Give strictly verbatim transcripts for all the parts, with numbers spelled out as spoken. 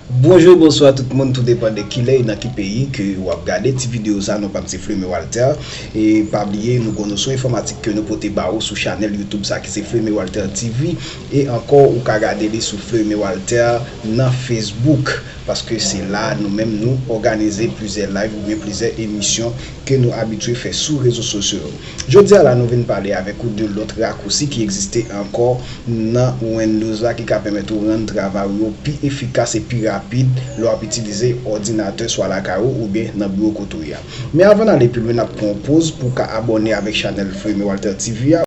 Bonjou, bonswa tout moun, tou depann de kilè e nan ki peyi ke w ap gade ti videyo sa. Non pa m se Fleury Walter. E pa bliye, nou gon nosyon enfòmatik ke nou pote ba ou sou chanèl YouTube sa ki se Fleury Walter T V. E ankò, ou ka gade li sou Fleury Walter nan Facebook. Paske se la nou menm nou òganize plizyè live oubyen plizyè emisyon ke nou abitye fè sou rezo sosyo yo. Jodi a la, nou vin pale avèk ou de lòt rakousi ki egziste ankò nan Windows la ki ka pèmèt ou rann travay ou yo pi efikas e pi rapid lè w ap itilize òdinatè swa lakay ou oubyen nan biwo kote w ye a. Men avan n ale pi lwen, n ap pran yon poz pou w ka abòne avèk chanèl Fleury Walter T V a.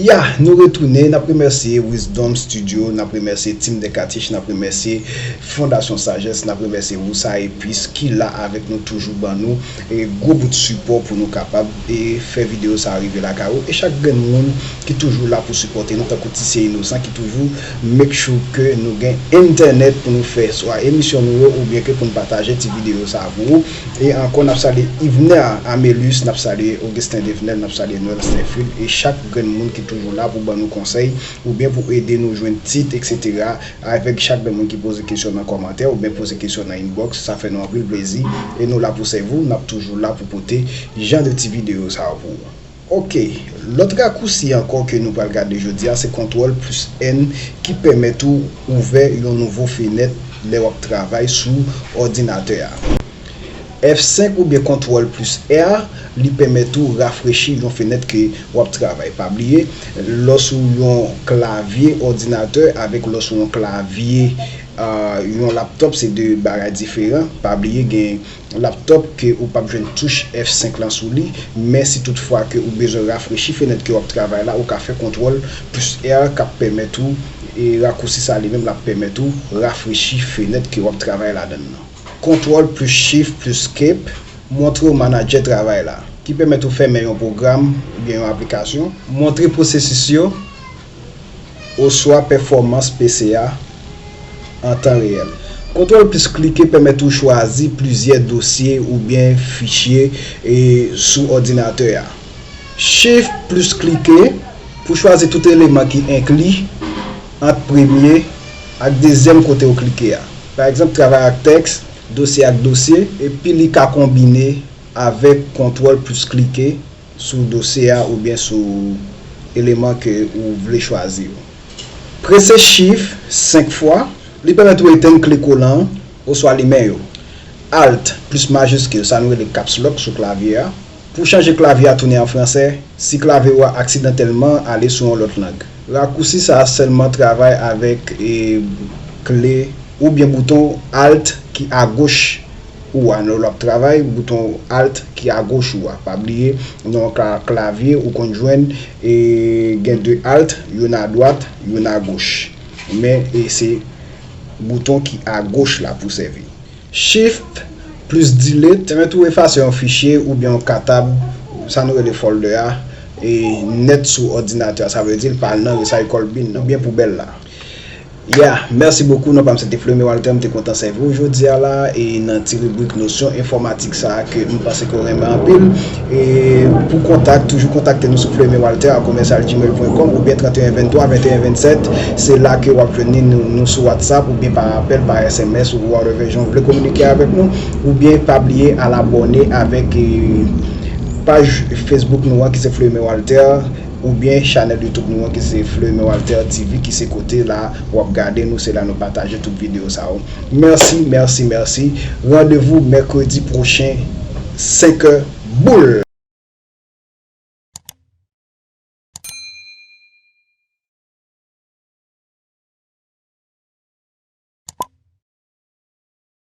Ya, nou retounen. N ap remèsye Wisdom Studio, n ap remèsye Team Decatich, n ap remèsye Fondasyon Sajès, n ap remèsye Wousa Epis ki la avèk nou, toujou ban nou e gwo bout sipò pou nou kapab e fè videyo sa a rive lakay ou. E chak grenn moun ki toujou la pou sipòte nou, tankou Ti Sye Inosan ki toujou make sure ke nou gen entènèt pou nou fè swa emisyon nou yo oubyen ke pou n pataje ti videyo sa a pou ou. E ankò, n ap salye Yvener Amelus, n ap salye Augustin Devenel, n ap salye Noël Sainfil e chak grenn moun ki toujou la pou ban nou konsèy oubyen pou ede nou jwenn tit, etsetera. Avèk chak grenn moun ki poze kesyon nan kòmantè oubyen poze kesyon nan inbox, sa fè nou anpil plezi e nou la pou sèvi w, n ap toujou la pou pote jan de ti videyo sa yo pou ou. Oke, lòt rakousi ankò ke nou pral gade jodi a, se kontwòl plis N ki pèmèt ou ouvè yon nouvo fenèt lè w ap travay sou òdinatè a. F senk oubyen kontwòl plis R, li pèmèt ou rafrechi yon fenèt ke w ap travay. Pa bliye, lè w sou yon klavye òdinatè avèk lè w sou yon klavye, ah, yon laptòp, se de bagay diferan. Pa bliye, gen laptòp ke ou p ap jwenn touch F senk lan sou li, men si toutfwa ke ou bezwen rafrechi fenèt ke w ap travay la, ou ka fè kontwòl plis R k ap pèmèt ou, e rakousi sa li menm l ap pèmèt ou rafrechi fenèt ke w ap travay ladan l lan. Kontwòl plis Shift plis Escape montre w manadjè travay la, ki pèmèt ou fèmen yon pwogram oubyen yon aplikasyon, montre pwosesis yo, oswa pèfòmans P C a an tan reyèl. Kontwòl plis klike pèmèt ou chwazi plizyè dosye oubyen fichye, e, sou òdinatè a. Shift plis klike pou chwazi tout eleman ki enkli ant premye ak dezyèm kote w klike a. Pa egzanp, travay ak tèks, dosye ak dosye, epi li ka konbine avèk kontwòl plis klike sou dosye a oubyen sou eleman ke ou vle chwazi yo. Prese Shift senk fwa, li pèmèt ou etenn kle kolan an oswa limen yo. Alt plis majiskil, sa nou rele caps lock sou klavye a. Pou chanje klavye a tounen an fransè, si klavye w a aksidantèlman ale sou yon lòt lang. Rakousi sa a sèlman travay avèk, e, kle oubyen bouton Alt ki agoch ou a. Lè w ap travay, bouton Alt ki agoch ou a. Pa bliye, nan yon ka klavye, ou konn jwenn, e, gen de Alt, youn adwat, youn agoch. Men, e, se bouton ki agoch la pou sèvi. Shift plis Delete pèmèt ou efase yon fichye oubyen yon katab, sa nou rele folder a, e nèt sou òdinatè a. Sa vle di l pa al nan recycle bin nan oubyen poubèl la. Ya, mèsi bokou. Non pa m se te Fleury Walter, m te kontan sèvi w jodi a la, e nan ti ribrik nosyon enfòmatik sa a ke m panse ke w renmen anpil. E pou kontak, toujou kontakte nou sou fleury walter a commercial gmail point com oubyen trant et un vingt-trois vingt et un vingt-sept. Se la ke w ap jwenn ni nou, nou sou WhatsApp oubyen pa apèl, pa S M S ou whatever jan w vle kominike avèk nou. Oubyen pa bliye al abòne avèk, e, paj Facebook nou an ki se Fleury Walter, oubyen chanèl YouTube nou an ki se Fleury Walter T V, ki se kote la w ap gade nou, se la nou pataje tout videyo sa yo. Mèsi, mèsi, mèsi. Randevou mèkredi pwochen, senk è, boul!